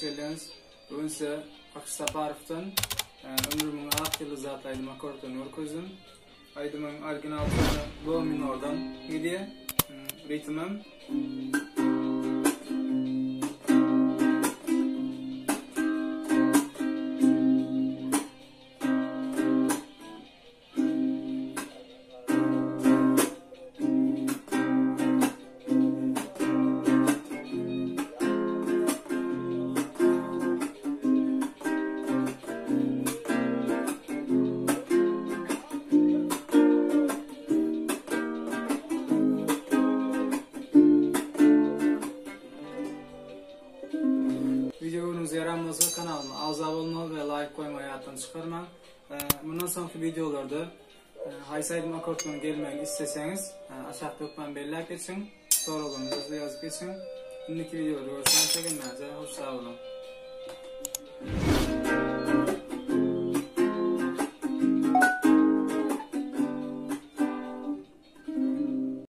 hoş geldiňiz. Bugün size Akyş Saparowdan Ömrümiň ak ýyldyzy atly aýdym akkordlaryny görkezdim. Aýdymyň original tony do minordan gidýär. Ritmem Video göwnüňize ýaran bolsa kanalyma agza bolmagy we laýk goýmagy ýatdan çykarmaň. Mundan soňky wideolarda haýsy aýdym akkordlarynyň gelmegini isleseňiz aşakda hökman belläp geçiň. Soraglaryňyzy ýazyp geçiň. Indiki wideolarda görüşýänçä hemmäňize hoş sag boluň.